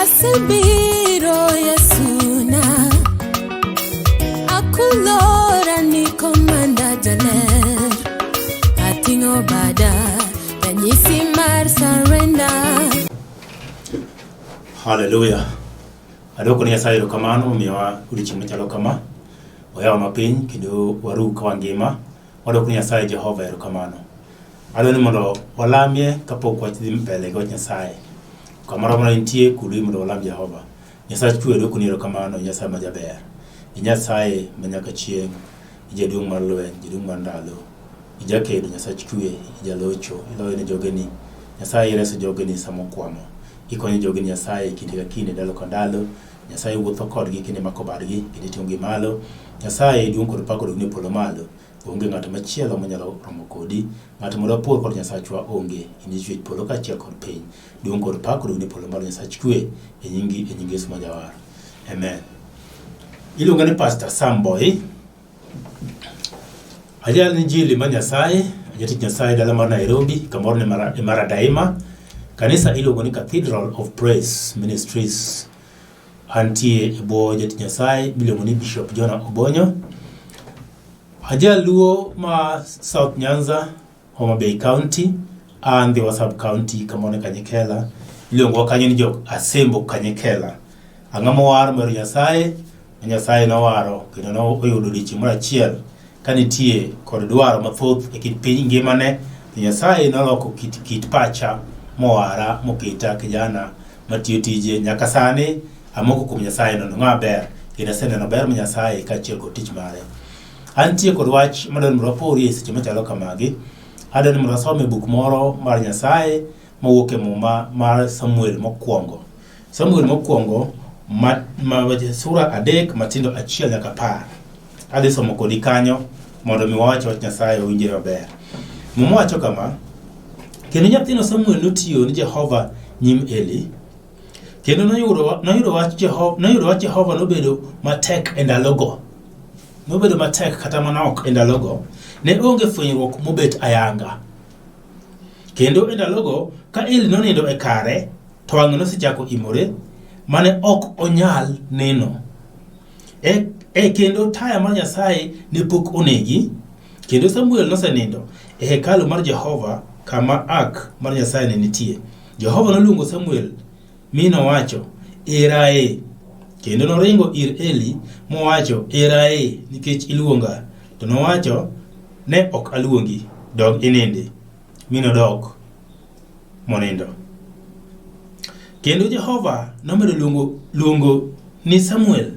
Asebiro Yesuna, akulora ni komanda jaler, ating'o bada ranyisi mar surrender. Haleluya. Adwoko ni Nyasaye erokamano momiyowa odiechieng' machalo kama. Oyawo mapiny kendo waru ka wangima. Wadwoko ni Nyasaye Jehova erokamano. Adwa ni mondo walamie kapok wach dhi mbele gi wach Nyasaye. Kamoro amora intie, kului mondo walam Jehova. Nyasach kwe adwoko ni erokamano, Nyasaye ma jaber. Nyasaye ma nyaka chieng', ijaduong' mar lweny, jaduong' mar ndalo. Ijakedo, Nyasach kwe, ijalocho, iloyo ne jogeni. Nyasaye ireso jogeni sama okwamo. Ikonyo jogeni Nyasaye kinde ka kinde, ndalo ka ndalo. Nyasaye wuotho kodgi kendo imako badgi kendo iting'ogi malo. Nyasaye duong' kod pak odogni e polo malo. Onge ng'at machielo manyalo romo kodi. Ng'at mondo wapor kod Nyasachwa onge. In ichwech polo kaachiel kod piny. Duong' kod pak odogni e polo malo Nyasach kwe e nyingi e nying Yesu ma Jawar. Amen. Iluonga ni Pastor Sam Boy. Ajal injili mar Nyasaye, jatich Nyasaye dala mar Nairobi, kamoro ni Mara, Mara Daima. Kanisa iluongo ni Cathedral of Praise Ministries. Antie e bwo jatich Nyasaye miluongo ni Bishop Jonah Obonyo. Ajaluo ma South Nyanza, Homa Bay County, an Ndhiwa Sub County kamoro ni Kanyikela. Iluongowa kanyo ni jok Asembo Kanyikela. Ang'o mowar mar Nyasaye? Ma Nyasaye nowaro kendo noyudo odiechieng' moro achiel ka nitie kod dwaro mathoth e kit piny ngimane, to Nyasaye noloko kit, kit pacha mowara moketa kijana matiyo tije nyaka sani amoko kuom Nyasaye nono ng'a ber kendo aseneno ber ma Nyasaye kaachiel kod tich mare. Antie kod wach madwaro ni mondo waporie e seche machalo kamagi. Adwaro ni mondo wasom e buk moro mar Nyasaye mowuok e Muma mar Samuel mokwongo. Samuel mokwongo ma, ma, sura 3 matindo 1 nyaka 10. Adhi somo kodi kanyo mondo mi wawach wach Nyasaye owinjre maber. Muma wacho kama, kendo nyathino Samuel notiyo ni Jehova nyim Eli, kendo noyudo wach Jehova, noyudo wach Jehova nobedo matek e ndalogo. Nobedo matek kata manok e ndalogo. Ne onge fwenyruok mobet ayanga. Kendo e ndalogo ka Eli nonindo e kare, to wang'e nosechako imore, mane ok onyal neno. E, e kendo taya mar Nyasaye ne pok onegi, kendo Samuel nosenindo e hekalu mar Jehova kama ark mar Nyasaye ne nitie. Jehova noluongo Samuel mi nowacho, Era e. Kendo noringo ir Eli mowacho, Era e, nikech iluonga. To nowacho, Ne ok aluongi, dog inindi. Mi nodok monindo. Kendo Jehova nomedo luongo ni Samuel.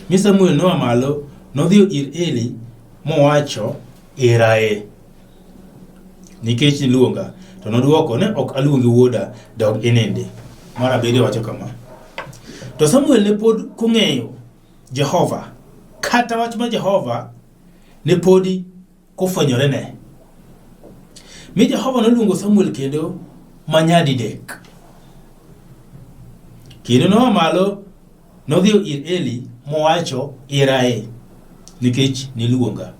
Mi Samuel noa malo, nodhiyo ir Eli, mowacho, Era e, nikech niluonga. To nodwoko, Ne ok aluongi wuoda, dog inindi. Mar abiriyo wacho kama. To Samuel ne pod kong'eyo Jehova, kata wach mar Jehova ne podi kofwenyorene. Mi Jehova noluongo Samuel kendo ma nyadidek. Kendo noa malo nodhiyo ir Eli mowacho, Era e, nikech niluonga.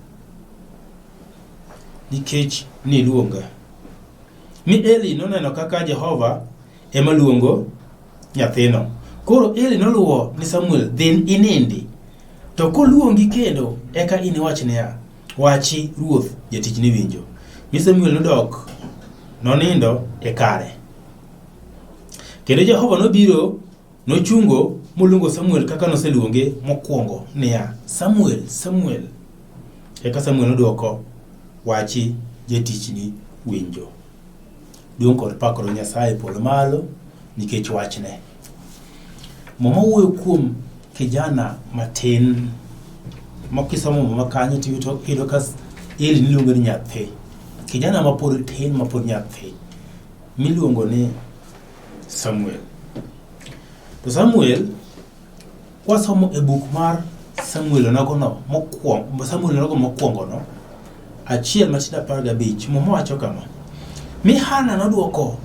Nikech niluonga. Mi Eli noneno kaka Jehova ema luongo nyathino. Koro Eli noluwo ni Samuel, dhi inindi. To koluongi kendo, eka iniwach niya, Wachi, Ruoth, jatichni winjo. Mi Samuel nodok, nonindo e kare. Kendo Jehova nobiro, nochungo, moluongo Samuel kaka noseluonge mokwongo niya, Samuel, Samuel. Eka Samuel nodwoko, Wachi, jatichni winjo. Duong' kod pak ne Nyasaye e polo malo nikech wachne. Muma wuoyo kuom kijana matin ma kisomo muma kanyo to iyudo ka Eli niluongo ni nyathi. Kijana ma pod tin ma pod nyathi miluongo ni Samuel. To Samuel Kwasomo e buk mar Samuel onogono mokwongo, Samuel onogo mokwongono, 1:15, Muma wacho kama. Mi Hana nodwoko,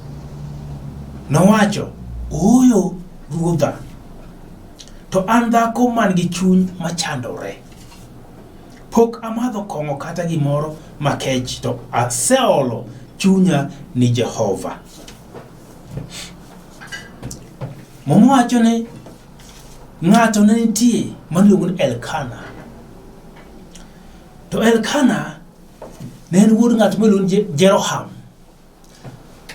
nowacho, Ooyo, ruodha, to an dhako man gi chuny machandore. Pok amadho kong'o kata gimoro makech, to aseolo chunya ni Jehova. Muma wacho ni ng'ato ne nitie maniluongo ni Elkana. To Elkana ne en wuod ng'at miluongo ni Jeroham.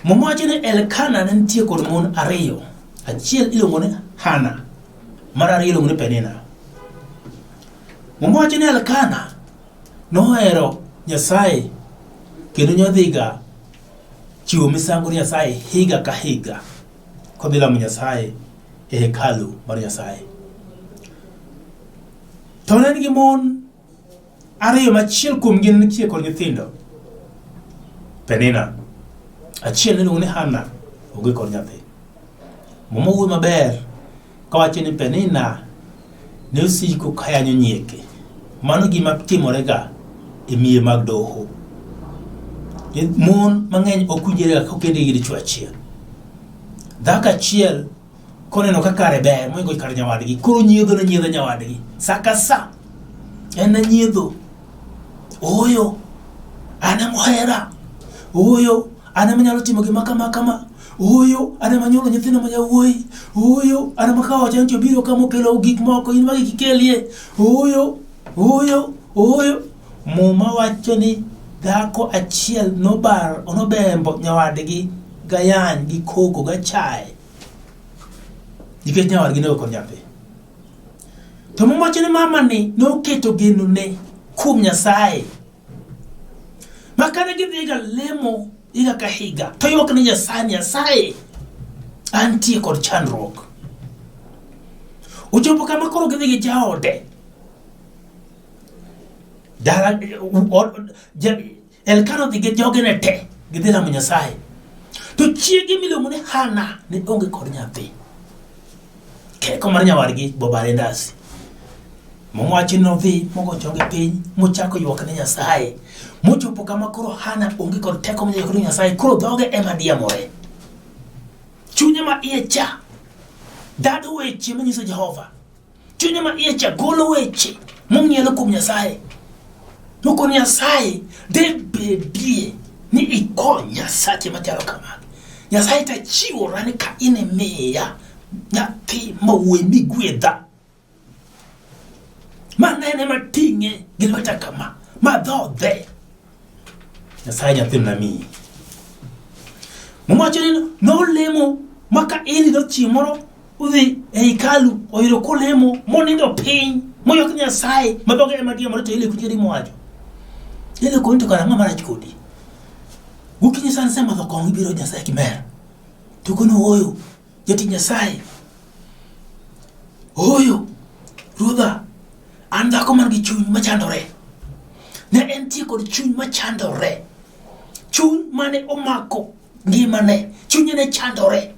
Muma wacho ni Elkana ne nitie kod mon ariyo. Achiel iluongo ni Hana, mar ariyo iluongo ni Penina. Muma wacho ni Elkana nohero Nyasaye kendo nyodhiga chiwo misango ni Nyasaye higa ka higa kodhi lamo Nyasaye e hekalu mar Nyasaye. To ne en gi mon ariyo ma achiel kuomgi ne nitie kod nyithindo. Penina. Achiel ne iluongo ni Hana, onge kod nyathi. Muma wuoyo maber kawacho ni Penina ne osiko ka yanyo nyieke. Mano gima timorega e mier mag doho. Mon mang'eny ok winjrega kokendgi gi dichwo achiel. Dhako achiel koneno ka kare ber mohingo kar nyawadgi, koro nyiedho ne nyiedho nyawadgi sa ka sa. En nyiedho. Ooyo, an ema ohera. Ooyo, an ema anyalo timo gima kama kama. Ooyo, an ema anyuolo nyithindo ma yawuoyi. Ooyo, an ema ka owacho ni to obiro ka mokelo gik moko, in ma kik ikelie. Ooyo, ooyo, ooyo. Muma wacho ni dhako achiel nobar, nobembo nyawadgi gayany gi koko gachaye nikech nyawadgi ne ok nyathi. To Muma wacho ni mama ni noketo genone kuom Nyasaye. Ma kane gidhiga lemo higa ka higa, to ywak ni Nyasaye, Nyasaye, antie kod chandruok. Ochopo kama koro gidhi gi jaode. Dala, Elkana odhi gi jogene te, gidhi lamo Nyasaye. To chiege miluongo ni Hana ne onge kod nyathi. Keko mar nyawadgi bobare ndasi. Muma wacho ni nodhi mogo chonge piny mochako ywak ne Nyasaye. Mochopo kama koro Hana onge kod teko monyalo ywak ne Nyasaye, koro dhoge ema diemore. Chunye ma iye cha dado weche manyiso Jehova. Chunye ma iye cha golo weche mong'ielo kuom Nyasaye. Mokoni Nyasaye de bedie ni ikonya sache machalo kamagi. Nyasaye tachiwora ni ka in imiya nyathi ma wuoyi migwedha. Manene mating'e gi lweta kama, madhodhe. Nyasaye nyathino namiyi. Muma wacho ni nolemo ma ka Eli nochieng' moro odhi e hekalu oyudo kolemo monindo piny moywak ni Nyasaye ma dhoge ema diemore to Eli ok winj gima owacho. Eli koni to kara ang'o marach kodi? Gokinyi sani isemadho kong'o ibiro Nyasaye kimer. To kono ooyo jatich Nyasaye. Ooyo ruodha an dhako man gi chuny machandore. Ne entie kod chuny machandore. Chuny mane omako ngimane, chunye ne chandore.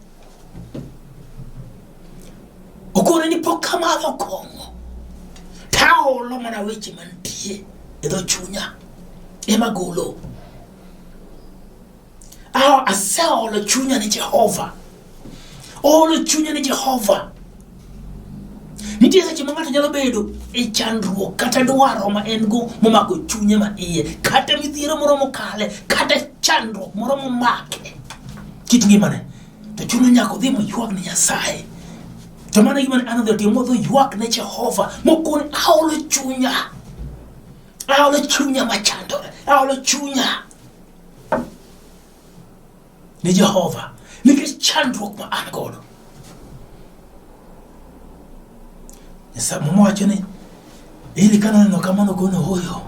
Okone ni pok amadho kong'o, taolo mana weche mantie e dho chunya ema golo. Awa aseolo chunya ni Jehova. Oolo chunya ni Jehova. Nitie seche ma ng'ato nyalo bedo e chandruok kata dwaro ma en go momako chunye ma iye, kata midhiero moro mokale, kata chandruok moro momake kit ngimane, to chuno nyaka odhi moywak ne Nyasaye. To mano e gima ne an odhi otimo, modhi oywak ne Jehova, mokone aolo chunya, aolo chunya machandore, aolo chunya ne Jehova nikech chandruok ma an godo. Nyasaye Muma wacho ni Eli ka noneno kamano kono ooyo,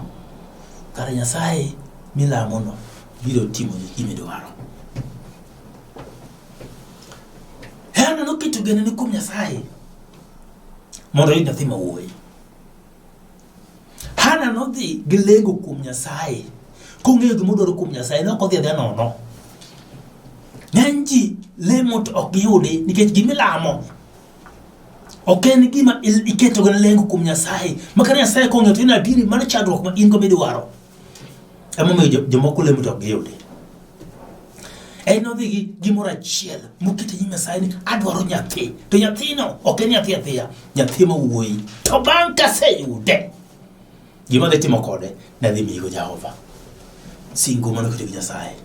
kare Nyasaye milamono biro timoni gima idwaro. Hana noketo genone kuom Nyasaye mondo oyud nyathi ma wuoyi. Hana nodhi gi lengo kuom Nyasaye kong'eyo gima odwaro kuom Nyasaye, ne ok odhi adhiya nono. Ng'eny ji lemo to ok giyudi nikech gimilamo ok en gima iketo gi lengo kuom Nyasaye. Ma kata Nyasaye kong'eyo to in adieri mano chandruok ma in go midwaro. Emomiyo jomoko lemo to ok giyudi. En nodhi gi gimoro achiel moketo e nyim Nyasaye ni adwaro nyathi. To nyathino ok en nyathi athiya, nyathi ma wuoyi. To bang' kaseyude, gima adhi timo kode, ne adhi miyigo Jehova. Singo mane oketo gi Nyasaye.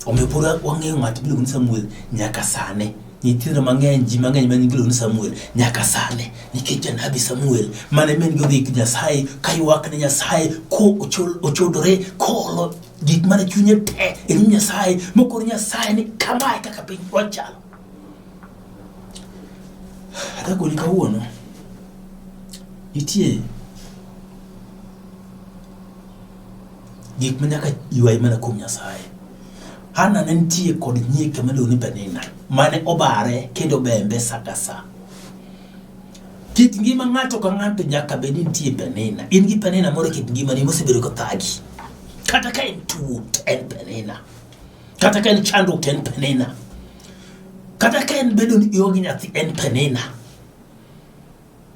Omiyo pod wang'eyo ng'at miluongo ni Samuel nyaka sani. Nyithindo mang'eny, ji mang'eny ma nyingi iluongo ni Samuel nyaka sani nikech janabi Samuel mane min gi odhi ir Nyasaye kaywak ne Nyasaye ko ochodore koolo gik mane chunye te e nyim Nyasaye mokor Nyasaye ni kamae kaka piny ochalo. Adagoni kawuono nitie gik ma nyaka ywayi mana kuom Nyasaye. Hana ne nitie kod nyieke miluongo ni Penina mane obare kendo bembe sa ka sa. Kit ngima ng'ato ka ng'ato nyaka bed ni nitie Penina. In gi Penina moro e kit ngimani mosebedo ka thagi. Kata ka en tuo to en Penina. Kata ka en chandruok to en Penina. Kata ka en bedo ni ionge nyathi en Penina.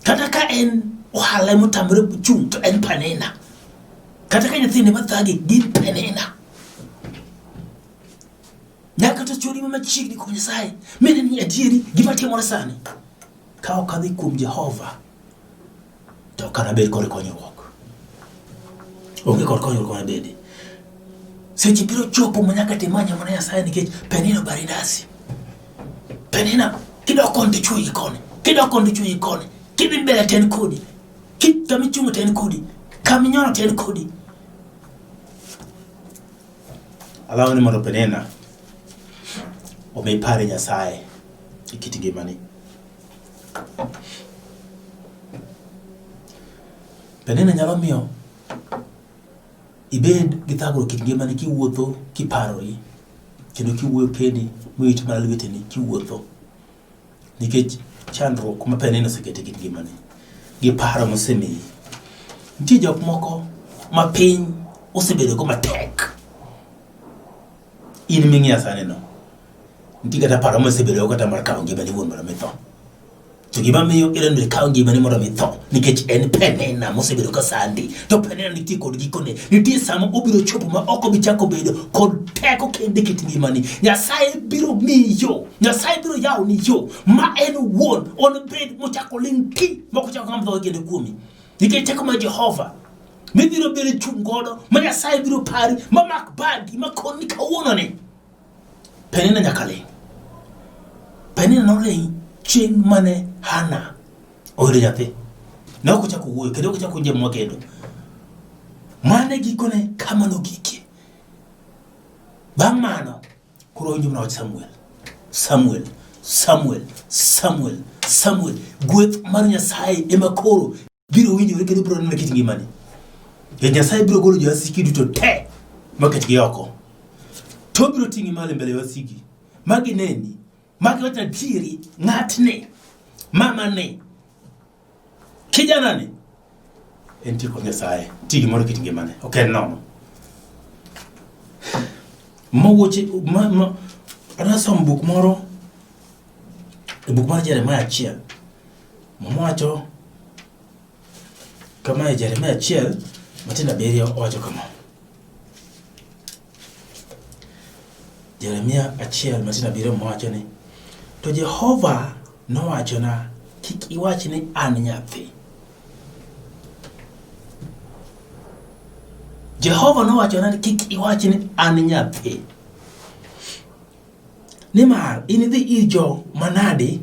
Kata ka en ohala motamore chung' to en Penina. Kata ka nyithindo ema thagi gin Penina. Nyaka to chori ma machiegni kuom Nyasaye. Mine ni adieri gima timore sani. Ka ok adhi kuom Jehova to ok anabed kod konyruok. Onge kod konyruok manabedi. Seche biro chopo ma nyaka timanya mana Nyasaye nikech Penina obari dasi. Penina kidok koni to chuoyi koni. Kidok koni to chuoyi koni. Kidhi mbele to en kodi. Kama ichung'o to en kodi. Kama inyono to en kodi. Alamo ni mondo Penina omi pare Nyasaye e kit ngimani. Penina nyalo miyo ibed gi thagruok e kit ngimani kiwuotho kiparori kendo kiwuoyo kendi miwit mana lweteni kiwuotho nikech chandruok ma Penina oseketo e kit ngimani gi paro mosemiyi. Nitie jok moko ma piny osebedogo matek. In ming'iya sani no, nitie kata paro mosebedogo kata mar kawo ngimani iwuon mondo mi itho. To gima miyo idwaro ni ikaw ngimani mondo mi itho nikech en Penina mosebedo ka sandi. To Penina nitie kod gikone. Nitie sama obiro chopo ma ok obi chako bedo kod teko kende e kit ngimani. Nyasaye biro miyi yo. Nyasaye biro yawoni yo ma en owuon onobed mochako ling' ti mok ochako ng'ama dhoge kendo kuomi. Nikech teko mar Jehova mibiro bedo chung' godo ma Nyasaye biro pari ma mak badi ma koni kawuono ni Penina nyaka ling'. Penina noling' chieng' mane Hana oyudo nyathi. Ne ok ochako wuoyo kendo ok ochako winjo mwa kendo. Mane gikone kama nogikie. Bang' mano, koro winjo mana wach Samuel. Samuel, Samuel, Samuel, Samuel. Gweth mar Nyasaye ema koro biro winjore kendo biro neno kit ngimani. Nikech Nyasaye biro golo jowasiki duto te maketgi oko. To obiro ting'i malo e mbele wasiki ma gineni, ma giwach ni adieri ng'atni, mamani, kijanani entie kod Nyasaye. Nitie gimoro e kit ngimane, ok en nono. Mawuoche, ma, ma, adwa somo buk moro e buk mar Jeremia achiel. Muma wacho kama e Jeremia achiel matindo abiriyo owacho kama. Jeremia achiel matindo abiriyo Muma wacho ni to Jehova nowachona kik iwach ni an nyathi. Jehova nowachona ni kik iwach ni an nyathi. Nimar inidhi ir jo manadi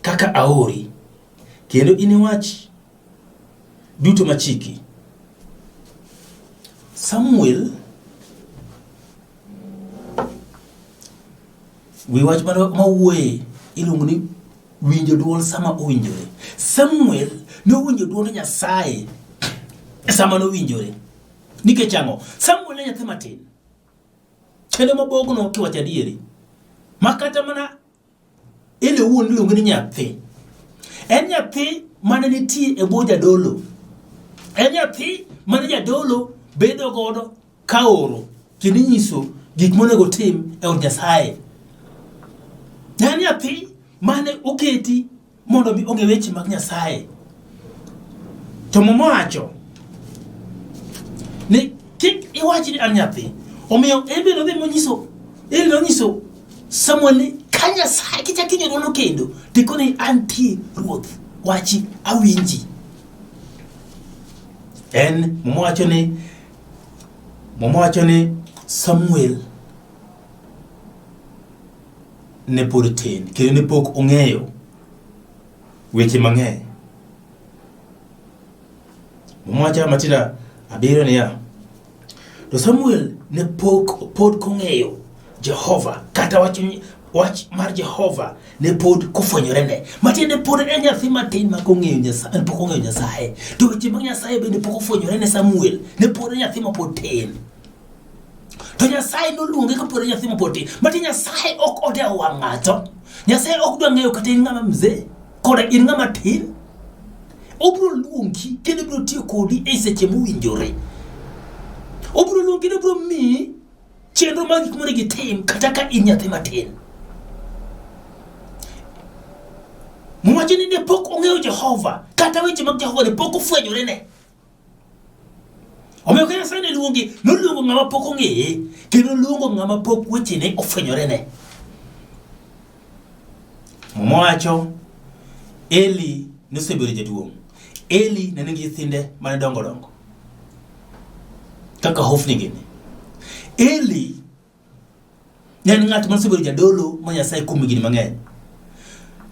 kaka aori, kendo iniwach duto machiki. Samuel wi wach mawuoye iluongo ni winjo dwol sama owinjore. Samuel nowinjo dwond Nyasaye sama nowinjore. Nikech ang'o? Samuel ne nyathi matin kendo mabogno kiwacho adieri ma kata mana Eli owuon iluonge ni nyathi. En nyathi mane nitie e bwo jadolo. En nyathi mane jadolo bedo godo ka oro kendo inyiso gik monego otim e od Nyasaye. En nyathi mane oketi mondo mi ong'e weche mag Nyasaye. To Muma wacho ni kik iwach ni an nyathi. Omiyo en be nodhi monyiso Eli nonyiso Samuel ni ka Nyasaye kichak iwinjo dwono kendo tikone antie ruoth wachi awinji. En Muma wacho ni Muma wacho ni Samuel ne pod tin kendo ne pok ong'eyo weche mang'eny. Muma wacho Matindo 7 niya, to Samuel ne pod kong'eyo Jehova kata wach mar Jehova ne pod kofwenyorene. Matiende pod en nyathi matin ma kong'eyo Nyasaye, pok ong'eyo Nyasaye. To weche mag Nyasaye bende pok ofwenyore ne Samuel, ne pod en nyathi ma pod tin. To Nyasaye noluonge kapod en nyathi ma pod tin. Matiende Nyasaye ok odewo wang' ng'ato. Nyasaye ok dwa ng'eyo kata in ng'ama mzee koda in ng'ama tin. Obiro luongi kendo obiro tiyo kodi e seche mowinjore. Obiro luongi kendo obiro miyi chenro mag gik monego itim kata ka in nyathi matin. Muma wacho ni ne pok ong'eyo Jehova kata weche mag Jehova ne pok ofwenyorene. Omiyo ka Nyasaye ne luongi, noluongo ng'ama pok ong'eye kendo noluongo ng'ama pok wechene ofwenyorene. Muma wacho Eli nosebedo jaduong'. Eli ne nigi nyithinde mane dongo dongo kaka Hofni gini. Eli ne en ng'at mane osebedo jadolo ma Nyasaye kuom higni mang'eny.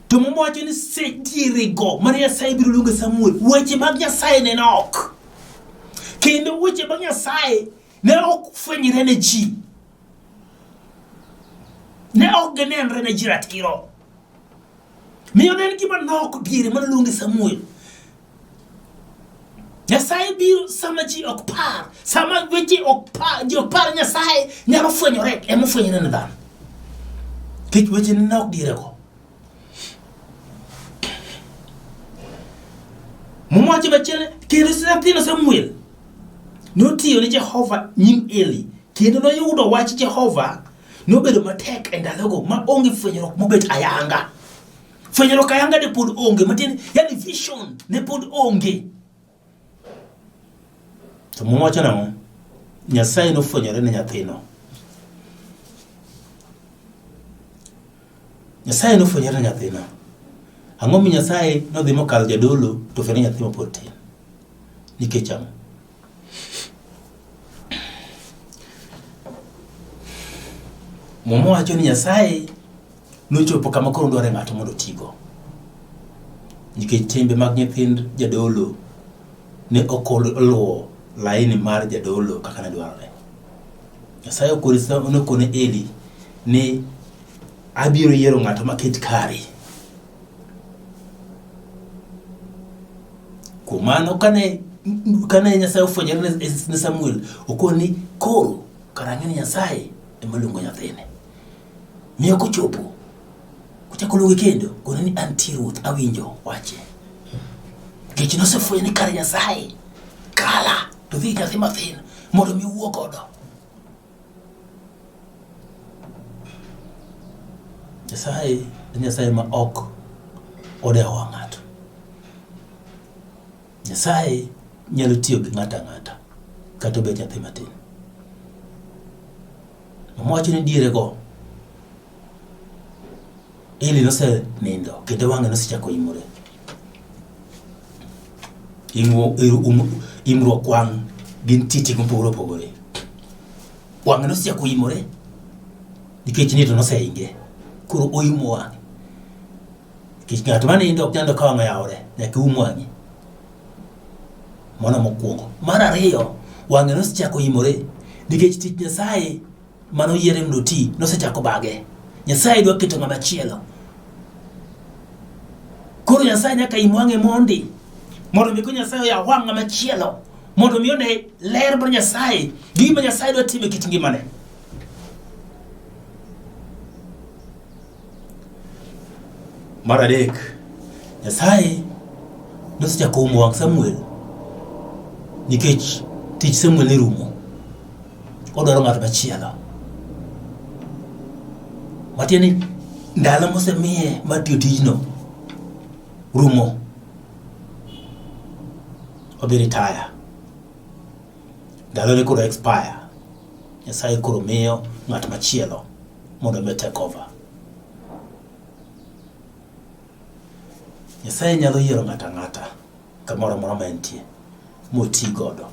To Muma wacho ni dierego mane Nyasaye biro luongo Samuel, weche mag Nyasaye ne nok. Kendo weche mag Nyasaye ne ok fwenyre ne ji. Ne ok ginenre ne ji ratiro. Miyo ne en gima nok diere mane oluonge Samuel. Nyasaye biro sama ji ok par, sama weche ok par, ji ok par Nyasaye nyalo fwenyore, ema ofwenyore ne dhano. Nikech weche ne nok dierego. Muma wacho machielo kendo nyathino Samuel notiyo ne Jehova nyim Eli kendo noyudo wach Jehova nobedo matek e ndalogo ma onge fwenyruok mobet ayanga. Fwenyruok ayanga ne pod onge, matiende yani vision ne pod onge. To Muma wacho nang'o? Nyasaye nofwenyore ne nyathino. Nyasaye nofwenyore ne nyathino. Ang'o mi Nyasaye nodhi mokalo jadolo to ofwenyo nyathi mapod tin? Nikech ang'o? Muma wacho ni Nyasaye nochopo kama koro dware ng'ato mondo otigo. Nikech timbe mag nyithind jadolo ne ok oluwo laini mar jadolo kaka ne dwarore. Nyasaye nokone Eli ni abiro yiero ng'ato maket kari. Kuom mano kane Nyasaye ofwenyore ne Samuel, okone ni koro kara ang'e ni Nyasaye ema luongo nyathine. Miyo kochopo, kochako luonge kendo, kone ni antie ruoth, awinjo wache. Nikech nosefwenyo ni kare Nyasaye kala to dhi nyathi mathin mondo mi wuo godo. Nyasaye en Nyasaye ma ok odewo ng'ato. Nyasaye nyalo tiyo gi ng'ato ang'ata kata obed nyathi matin. Muma wacho ni dierego Eli nosenindo kendo wang'e nosechako imore. Imruok wang' gin titi mopogore opogore. Wang'e nosechako imore nikech nindo nosehinge. Koro oimo wang'e. Nikech ng'at ma nindo ok nyal nindo ka wang'e oyawore, nyaka ium wang'i. Mano mokwongo. Mar ariyo, wang'e nosechako imore nikech tich Nyasaye mane oyiere mondo oti nosechako bage. Nyasaye dwa keto ng'ama chielo. Koro Nyasaye nyaka im wang'e mondi mondo mi ko Nyasaye oyaw wang' ng'ama chielo mondo mi one ler mar Nyasaye gi gima Nyasaye dwa timo e kit ngimane. Mar adek, Nyasaye nosechako umo wang' Samuel nikech tich Samuel ne rumo. Odwaro ng'at machielo. Matiende ni ndalo mosemiye mar tiyo tijno rumo. Odhi retire. Ndalone koro expire. Nyasaye koro miyo ng'at machielo mondo mi take over. Nyasaye nyalo yiero ng'ato ang'ata kamoro amora ma entie moti godo.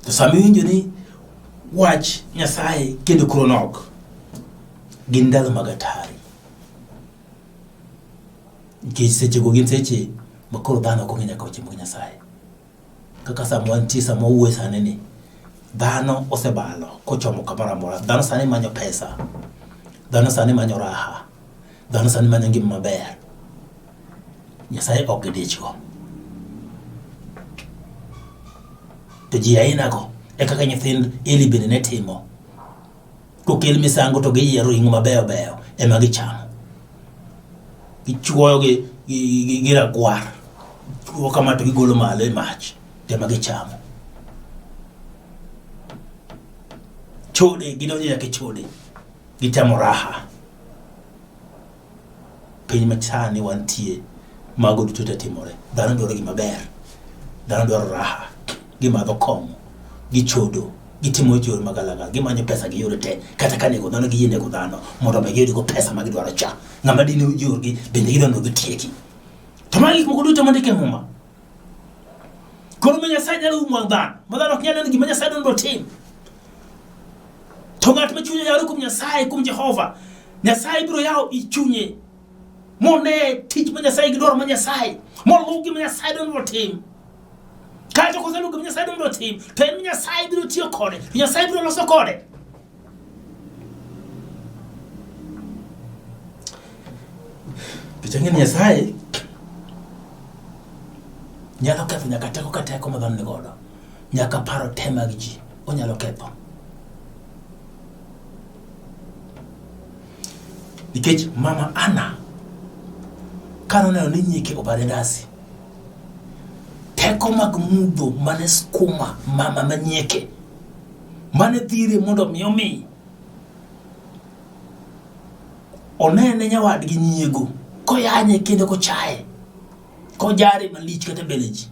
To sama iwinjo ni wach Nyasaye kendo koro nok, Gin ndalo mag atari. Nikech sechego gin seche ma koro dhano ok ong'e nyaka weche mag Nyasaye. Kaka sama wantie sama wawuoyo sani ni, dhano osebalo kochomo kamoro amora. Dhano sani manyo pesa, dhano sani manyo raha, dhano sani manyo ngima maber. Nyasaye ok gidichgo. To ji ainago e kaka nyithind Eli bende ne timo. Kokel misango to giyiero ring'o mabeyo beyo ema gichamo. Gichuoyo gi, gi, gi, gi ragwar. Chuo kama to gigolo malo e mach to ema gichamo. Chode, gidonjo nyaka e chode. Gichamo raha. Piny machani wantie, mago duto te timore. Dhano dwaro gima ber. Dhano dwaro raha. Gimadho kong'o, gichodo, gitimo yore magalagala, gimanyo pesa gi yore te. Kata ka nego dhano giyie nego dhano mondo omi giyudgo pesa ma gidwaro cha. Ng'ama dine yorgi bende gidwaro mondo gitieki. To magi gik moko duto mondik e Muma. Koro ma Nyasaye nyalo umo wang' dhano, ma dhano ok nyal neno gima Nyasaye dwaro mondo otim. To ng'at ma chunye oyawore kuom Nyasaye, kuom Jehova, Nyasaye biro yawo i chunye mone tich ma Nyasaye gi dwaro ma Nyasaye, moluw gima Nyasaye dwaro mondo otim. Kae to koseluwo gima Nyasaye dwaro mondo otim, to en Nyasaye biro tiyo kode, to Nyasaye biro loso kode. Nikech ang'e ni Nyasaye nyalo ketho nyaka teko ka teko ma dhano ni godo. Nyaka paro te mag ji onyalo ketho. Nikech mama Anna ka noneno ni nyike obare ndasi, teko mag mudho mane skuma mama manyieke mane dhire mondo mi omi onene nyawadgi nyiego koyanye kendo kochaye kojare malich kata mbele ji.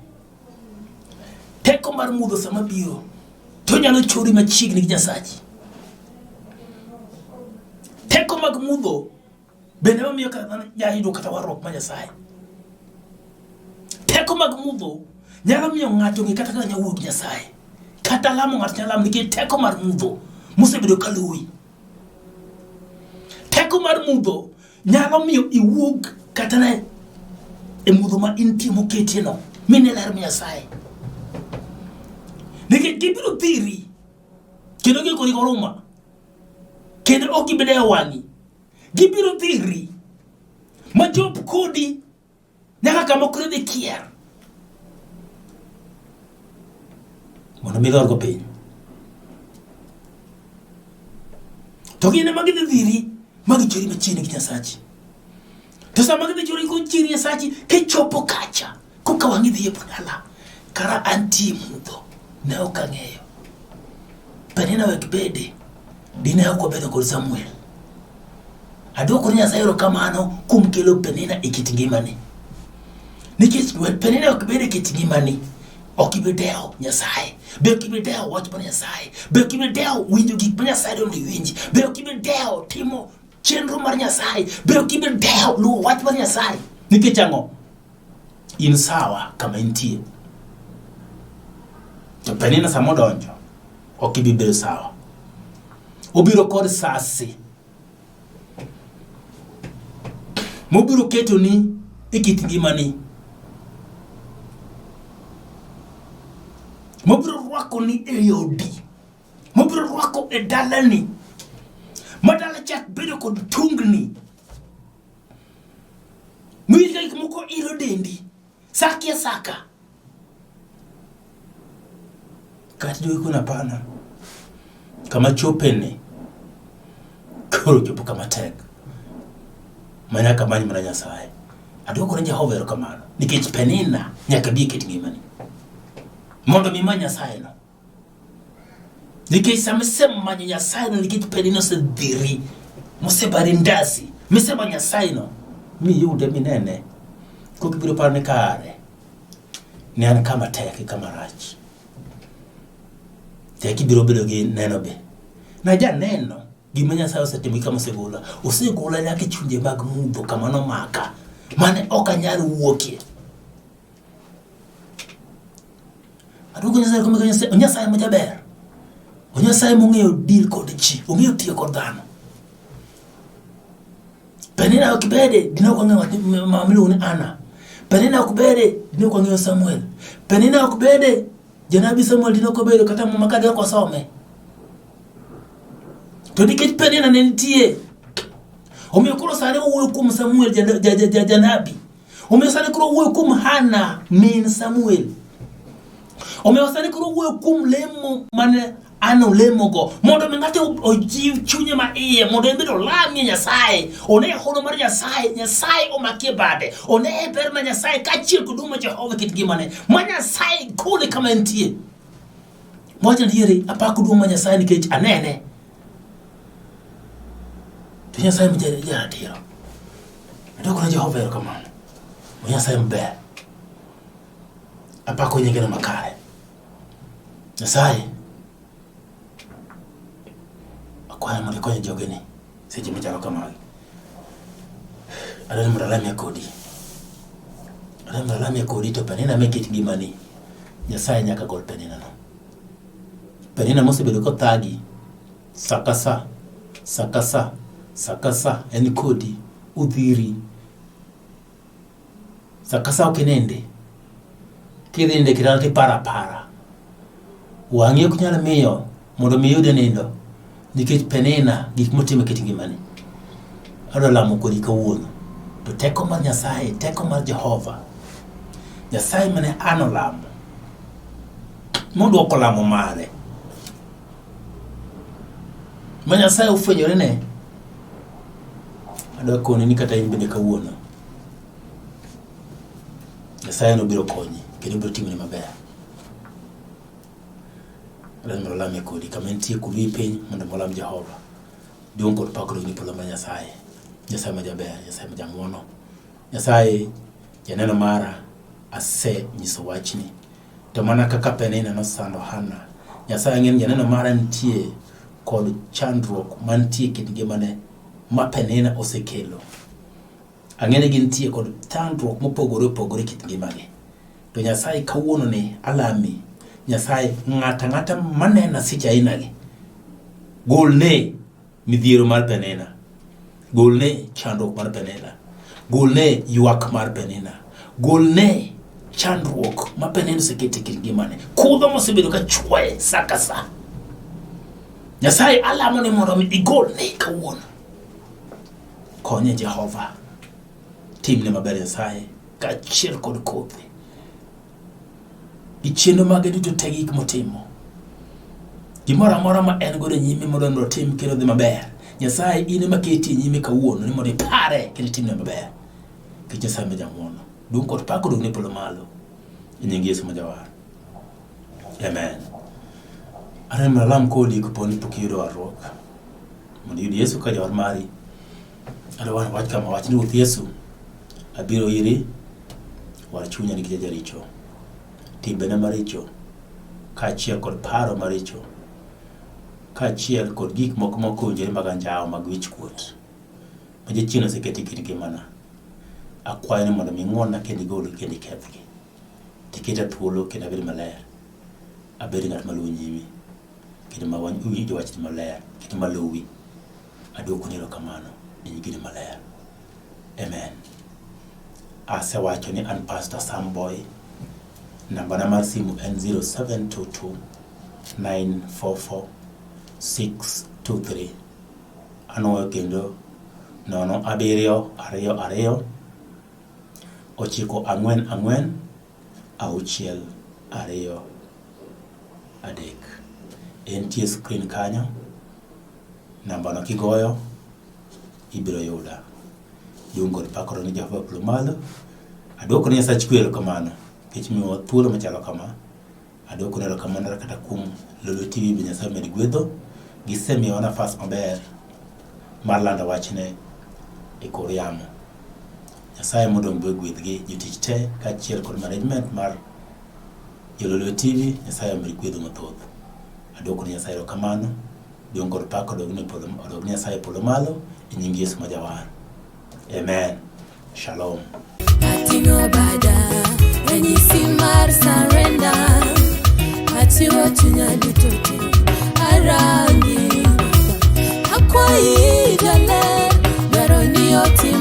Teko mar mudho sama biro to nyalo chori machiegni gi Nyasachi. Teko mag mudho bende mamiyo kata dhano nyalo yudo kata warruok ma Nyasaye. Teko mag mudho nyalo miyo ng'ato ng'e kata kaka nyalo wuoyo gi Nyasaye. Kata lamo ng'ato nyalo lamo nikech teko mar mudho mosebedo ka luwi. Teko mar mudho nyalo miyo iwuog kata ne e mudho ma intie moketie no mine ler Nyasaye. Nikech gibiro thiri kendo gikoni koruma kendo ok gibi dewo wang'i. Gibiro thiri machop kodi nyaka kama ok idhi kier mondo mi ilorgo piny. To gin ema gidhi dhiri ma gichori machiegni gi Nyasachi. To sama gidhi chori kochiegni Nyasachi, kichopo kacha, koka wang'i dhi e dala, kara antie mudho, ne ok ang'eyo. Penina wek bede, dine ok wabedo kod Samuel. Adwoko ni Nyasaye erokamano kuom kelo Penina e kit ngimani. Nikech we Penina ok bed e kit ngimani, ok ibi dewo Nyasaye, be ok ibi dewo wach mar Nyasaye, be ok ibi dewo winjo gik ma Nyasaye dwaro mondo iwinji, be ok ibi dewo timo chenro mar Nyasaye, be ok ibi dewo luwo wach mar Nyasaye. Nikech ang'o? In sawa kama intie. To Penina sama odonjo, ok ibi bedo sawa. Obiro kod sasi mobiro ketoni e kit ngimani, mobiro rwakoni e odi, mobiro rwako e dalani, ma dala chak bedo kod tungni, miwinj ka gik moko ilo dendi sa kia saka. Kata jogi kona hapana, kama chopeni koro chopo kama tek ma nyaka many mana Nyasaye. Adwoko ne Jehova erokamano nikech Penina nyaka bi e kit ngimani mondo mi imany Nyasaye no. Nikech sama isemanyo Nyasaye no nikech Penina osedhiri mosebari ndasi misemanyo Nyasaye no miyude minene koka ibiro paro ni kare ne an kama tek gi kama rach. Tek ibiro bedo gi neno be. Najaneno gima Nyasaye osetimo gi kama osegola. Osegola nyaka e chunje mag mudho kama nomaka mane ok anyal wuokie. Aduoko Nyasaye kama Nyasaye, Nyasaye ma jaber. Nyasaye mong'eyo deal kod ji, ong'eyo tiyo kod dhano. Penina ok bede dine ok wang'eyo ng'at ma miluongo ni Anna. Penina ok bede dine ok wang'eyo Samuel. Penina ok bede janabi Samuel dine ok obedo kata muma ka dine ok osome. To nikech Penina ne nitie, omiyo koro sani wawuoyo kuom Samuel janabi. Omiyo sani koro wuoyo kuom Hana min Samuel. Omiyo sani koro wuoyo kuom lemo mane Ana olemogo mondo mi ng'ato ojiw chunye ma iye mondo en bende olamie Nyasaye, one hono mar Nyasaye, Nyasaye omakie bade, one ber mar Nyasaye kaachiel kod duong' mar Jehova e kit ngimane, ma Nyasaye gole kama entie. Wacho adieri, apako duong' mar Nyasaye nikech anene. To Nyasaye ma jaratiro. Adwoko ne Jehova erokamano. O Nyasaye maber. Apako nyingeno makare. Nyasaye, akwayo mondo ikony jogeni seche machalo kamagi. Adwaro ni mondo alamie kodi. Adwaro ni mondo alamie kodi to penina me kit ngimani. Nyasaye nyaka gol penina no. Penina mosebedo kothagi sa ka sa, sa ka sa, sa ka sa en kodi, udhiri. Sa ka sa ok inindi. Kidhi nindo e kitanda tiparo apara. Wang'i ok nyal miyo mondo mi iyud nindo nikech penina gik motimo e kit ngimani. Adwa lamo kodi kawuono. To teko mar Nyasaye, teko mar Jehova, Nyasaye mane an olamo, modwoko lamo mare, ma Nyasaye ofwenyore ne, adwa koni ni kata in bende kawuono, Nyasaye nobiro konyi kendo obiro timoni maber. Adwa ni mondo alamie kodi kama intie kumi piny mondo walam Jehova. Duong' kod pak odog ni polo mar Nyasaye. Nyasaye ma jaber, Nyasaye ma jang'wono. Nyasaye janeno mara asenyiso wachni. To mana kaka Penina nosando Hana, Nyasaye ang'eyo ni janeno mara nitie kod chandruok mantie e kit ngimane ma Penina osekelo. Ang'e ni gintie kod chandruok mopogore opogore e kit ngimagi. To Nyasaye kawuono ni alami, Nyasaye ng'ato ang'ata manena seche ainagi, golne midhiero mar Penina, golne chandruok mar Penina, golne ywak mar Penina, golne chandruok ma Penina oseketo e kit ngimane, kudho mosebedo ka chwoye sa ka sa. Nyasaye alamo ni mondo mi igolne kawuono. Konye Jehova, timne maber Nyasaye, kaachiel kod kothe gi chenro mage duto te gik motimo. Gimoro amora ma en godo e nyime mondo mondo otim kendo odhi maber. Nyasaye in ema keti e nyime kawuono ni mondo ipare kendo itimne maber. Nikech Nyasaye ma jang'wono. Duong' kod pak odong' ne polo malo. E nying Yesu ma Jawar. Amen. Adwaro ni mondo alam kodi kapo ni pok iyudo warruok. Mondo iyud Yesu ka jawar mari. Adwaro wach kama wach ni Ruoth Yesu, abiro iri, war chunya nikech ajaricho. Timbena maricho, kaachiel kod paro maricho, kaachiel kod gik moko ma ok owinjore mag anjawo mag wichkuot ma jachien oseketo e kit ngimana. Akwayo ni mondo mi ing'won-na kendo igolgi kendo ikethgi. Tiketa thuolo kendo abed maler. Abed ng'at maluwo nyimi kendo ma winjo wachni maler kendo maluwi. Aduokoni erokamano e nyingini maler. Amen. Asewacho ni an Pastor Sam Boy. Nambana mar simu en 0722 944 623. Anwoyo kendo 0 7 2 2 9 4 4 6 2 3. Entie screen kanyo. Nambano kigoyo ibiro yuda. Duong' kod pak ni Jehova polo malo. Aduoko ne Nyasach kwe erokamano nikech miyowa thuolo machalo kama. Aduoko ne erokamano kata kuom Lolwe TV be Nyasaye omed gwedho. Gisemiyowa nafas maber mar lando wachne e kor yamo. Nyasaye mondo ogwedhgi jotich te kaachiel kod management mar Jololwe TV, Nyasaye omed gwedho mathoth. Aduoko ne Nyasaye erokamano. Duong' kod pak odog ne polo, odog ne Nyasaye e polo malo e nying Yesu ma Jawar. Amen. Shalom. Ating'o bada ranyisi mar surrender achiwo chunya duto te arangi akwayi jaler dwaro ni Dwachni otimre.